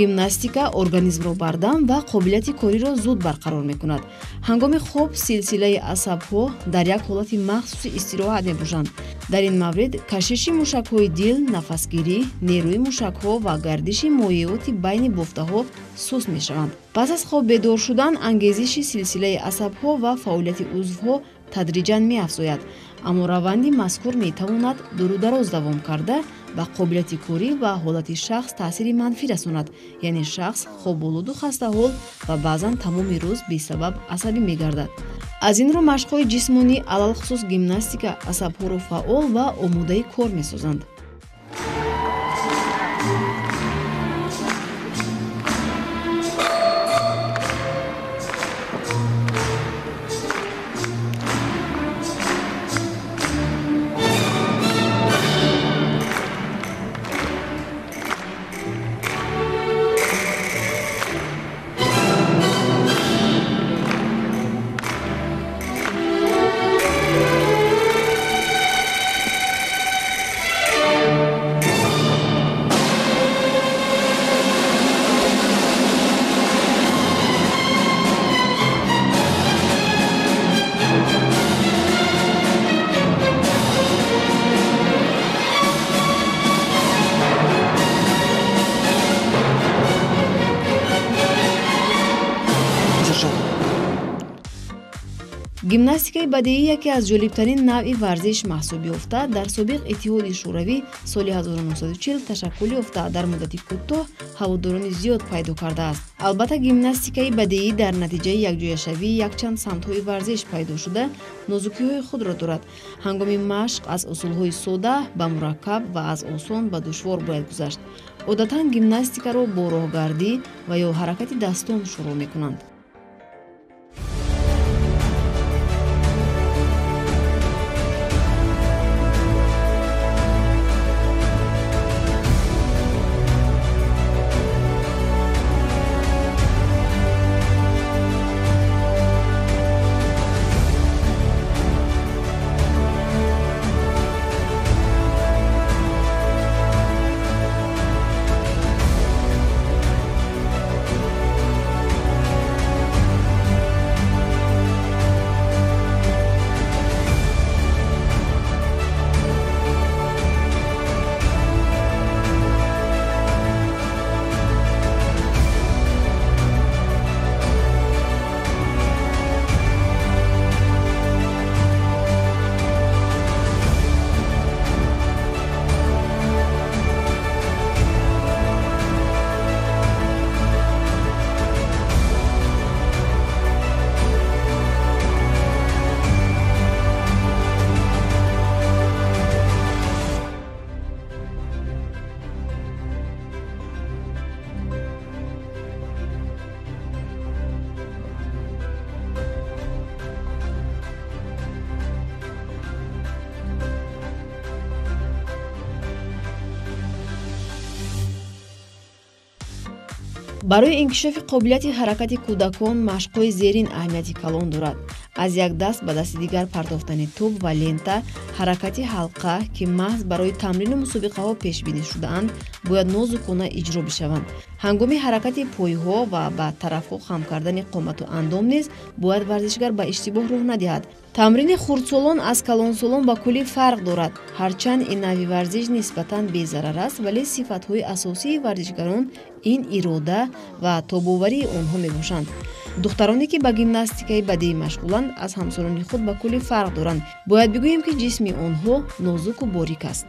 Гимнастика организмро бардам ва қобилияти кориро зуд барқарор мекунад. Ҳангоми хоб силсилаи асабҳо дар як ҳолати махсуси истироҳат мебошанд. Дар ин маврид кашиши мушакҳои дил, нафасгирӣ, нерӯи мушакҳо ва гардиши моеоти байни бофтаҳо суст мешаванд. Пас аз хоб бедор шудан ангезиши силсилаи асабҳо ва фаъолияти узвҳо тадриҷан меафзояд. Аммо раванди мазкур метавонад дуру дароз давом карда ба қобилияти корӣ ва ҳолати шахс таъсири манфӣ расонад, яъне шахс хоболуду хастаҳол ва баъзан тамоми рӯз бесабаб асабӣ мегардад. Аз ин рӯ машқҳои ҷисмонӣ, алалхусус гимнастика, асабҳоро фаъол ва омодаи кор месозанд. Гимнастикаи бадеӣ яке аз ҷолибтарин навъи варзиш маҳсуб ёфта, дар собиқ Иттиҳоди Шӯравӣ соли 1940 ташаккул ёфта, дар муддати кӯтоҳ ҳаводорони зиёд пайдо кардааст. Албатта, гимнастикаи бадеӣ дар натиҷаи якҷояшавии якчанд самтҳои варзиш пайдо шуда, нозукиҳои худро дорад. Ҳангоми машқ аз усулҳои сода ба мураккаб ва аз осон ба душвор бояд гузашт. Одатан гимнастикаро бо роҳгардӣ ва ё ҳаракати дастон шурӯъ мекунанд. Барои инкишофи қобилияти ҳаракати кӯдакон машқҳои зерин аҳамияти калон дорад. Аз як даст ба дасти дигар партофтани тӯб ва лента, ҳаракати ҳалқа, ки маҳз барои тамрину мусобиқаҳо пешбинӣ шудаанд, бояд нозукона иҷро бишаванд. Ҳангоми ҳаракати пойҳо ва ба тарафҳо хам кардани қомату андом низ бояд варзишгар ба иштибоҳ роҳ надиҳад. Тамрини хурдсолон аз калонсолон ба куллӣ фарқ дорад. Ҳарчанд ин навъи варзиш нисбатан безарар аст, вале сифатҳои асосии варзишгарон ин ирода ва тобоварии онҳо мебошанд. Духтароне ки ба гимнастикаи бадеӣ машғуланд, аз ҳамсолони худ ба куллӣ фарқ доранд. Бояд бигӯем, ки ҷисми онҳо нозуку борик аст.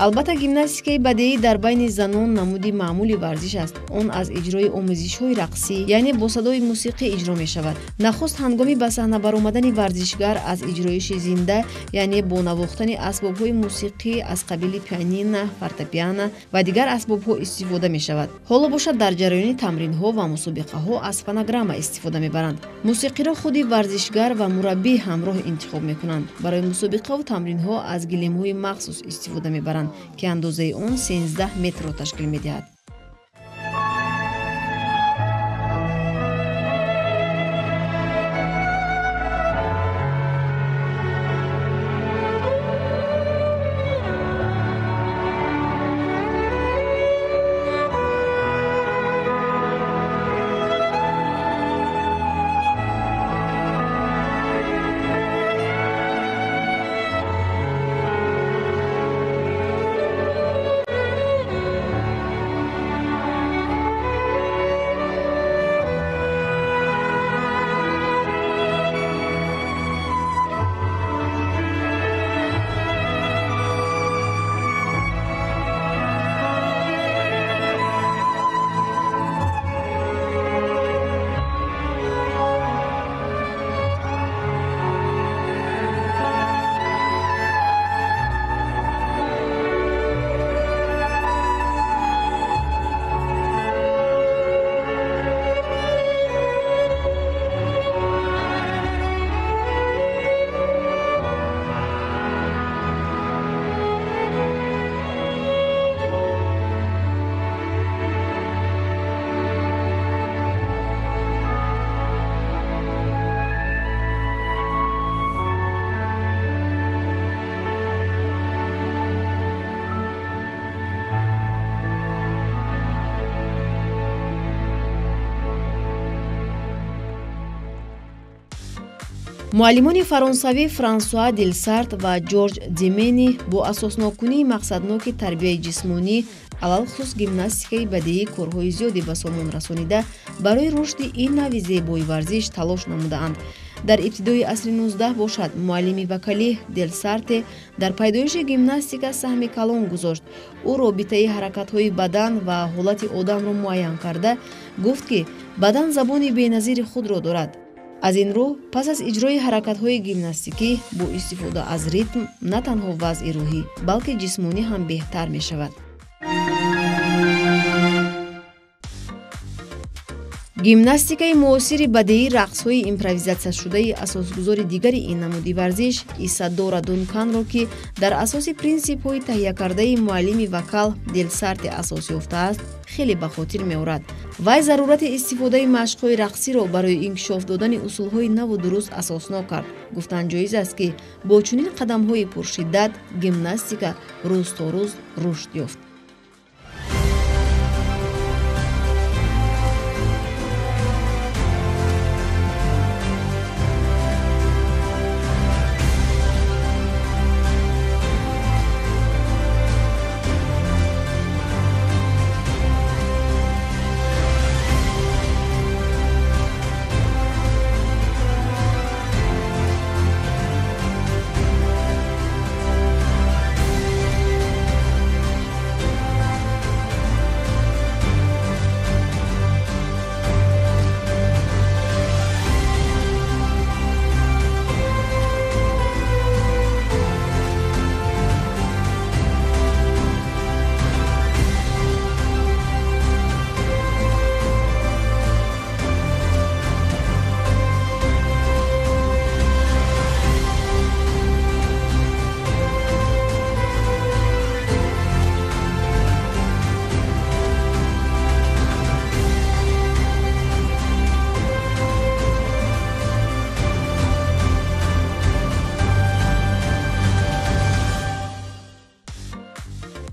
Албатта, гимнастикаи бадеӣ дар байни занон намуди маъмули варзиш аст. Он аз иҷрои омезишҳои рақсӣ, яъне бо садои мусиқӣ иҷро мешавад. Нахуст ҳангоми ба саҳна баромадани варзишгар аз иҷроиши зинда, яъне бо навохтани асбобҳои мусиқӣ аз қабили пианино, фортепиано ва дигар асбобҳо истифода мешавад. Ҳоло бошад, дар ҷараёни тамринҳо ва мусобиқаҳо аз фонограмма истифода мебаранд. Мусиқиро худи варзишгар ва мураббӣ ҳамроҳ интихоб мекунанд. Барои мусобиқаву тамринҳо аз гилемҳои махсус истифода мебаранд, ки андозаи он 13 метрро ташкил медиҳад. Муаллимони фаронсавӣ Франсуа Делсарт ва Ҷорҷ Демени бо асосноккунии мақсадноки тарбияи ҷисмонӣ, алалхусус гимнастикаи бадеӣ, корҳои зиёде ба сомон расонида, барои рушди ин навъи зебои варзиш талош намудаанд. Дар ибтидои асри 19 бошад, муаллими вокалӣ Делсарте дар пайдоиши гимнастика саҳми калон гузошт. Ӯ робитаи ҳаракатҳои бадан ва ҳолати одамро муайян карда, гуфт, ки бадан забони беназири худро дорад. Аз ин рӯ, пас аз иҷрои ҳаракатҳои гимнастикӣ бо истифода аз ритм на танҳо вазъи рӯҳӣ, балки ҷисмонӣ ҳам беҳтар мешавад. Гимнастикаи муосири бадеӣ рақсҳои импровизатсияшудаи асосгузори дигари ин намуди варзиш Исадора Дунканро, ки дар асоси принсипҳои таҳиякардаи муаллими вокал Делсарте асос ёфтааст, хеле ба хотир меорад. Вай зарурати истифодаи машқҳои рақсиро барои инкишоф додани усулҳои наву дуруст асоснок кард. Гуфтан ҷоиз аст, ки бо чунин қадамҳои пуршиддат гимнастика рӯз то рӯз рушд ёфт.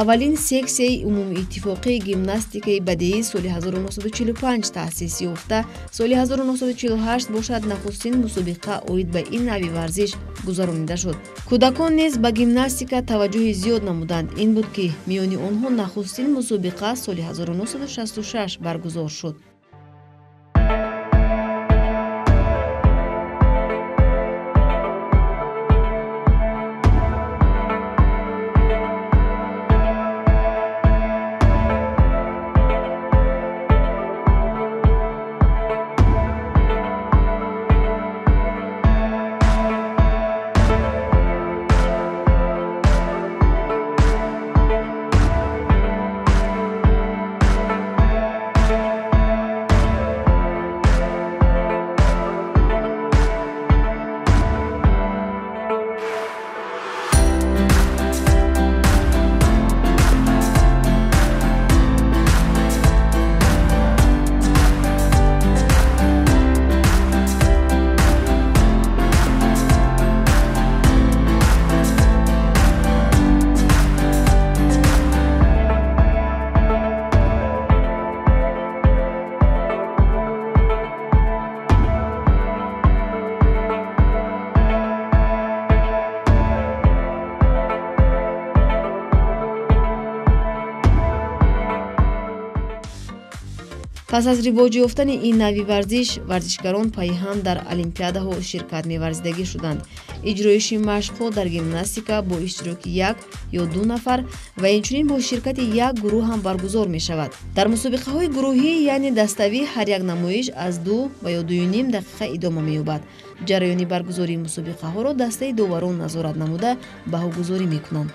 Аввалин сексияи умумииттифоқии гимнастикаи бадеӣ соли 1945 таъсис ёфта, соли 1948 бошад, нахустин мусобиқа оид ба ин навъи варзиш гузаронида шуд. Кӯдакон низ ба гимнастика таваҷҷӯҳи зиёд намуданд. Ин буд, ки миёни онҳо нахустин мусобиқа соли 1966 баргузор шуд. Пас аз ривоҷ ёфтани ин навъи варзиш, варзишгарон пайи ҳам дар олимпиадаҳо ширкат меварзидагӣ шуданд. Иҷроиши машқҳо дар гимнастика бо иштироки як ё ду нафар ва инчунин бо ширкати як гурӯҳ ҳам баргузор мешавад. Дар мусобиқаҳои гурӯҳӣ, яъне даставӣ, ҳар як намоиш аз 2 ва ё 2,5 дақиқа идома меёбад. Ҷараёни баргузории мусобиқаҳоро дастаи доварон назорат намуда баҳогузорӣ мекунанд.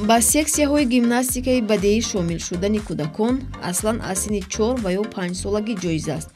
Ба сексияҳои гимнастикаи бадеӣ шомил шудани кӯдакон аслан аз синни 4 ва ё 5 солагӣ ҷоиз аст.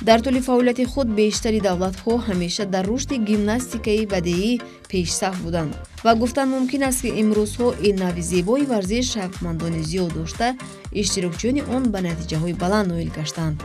Дар тӯли фаъолияти худ бештари давлатҳо ҳамеша дар рушди гимнастикаи бадеӣ пешсаф буданд ва гуфтан мумкин аст, ки имрӯзҳо ин навъи зебои варзиш шавқмандони зиёд дошта, иштирокчиёни он ба натиҷаҳои баланд ноил гаштанд.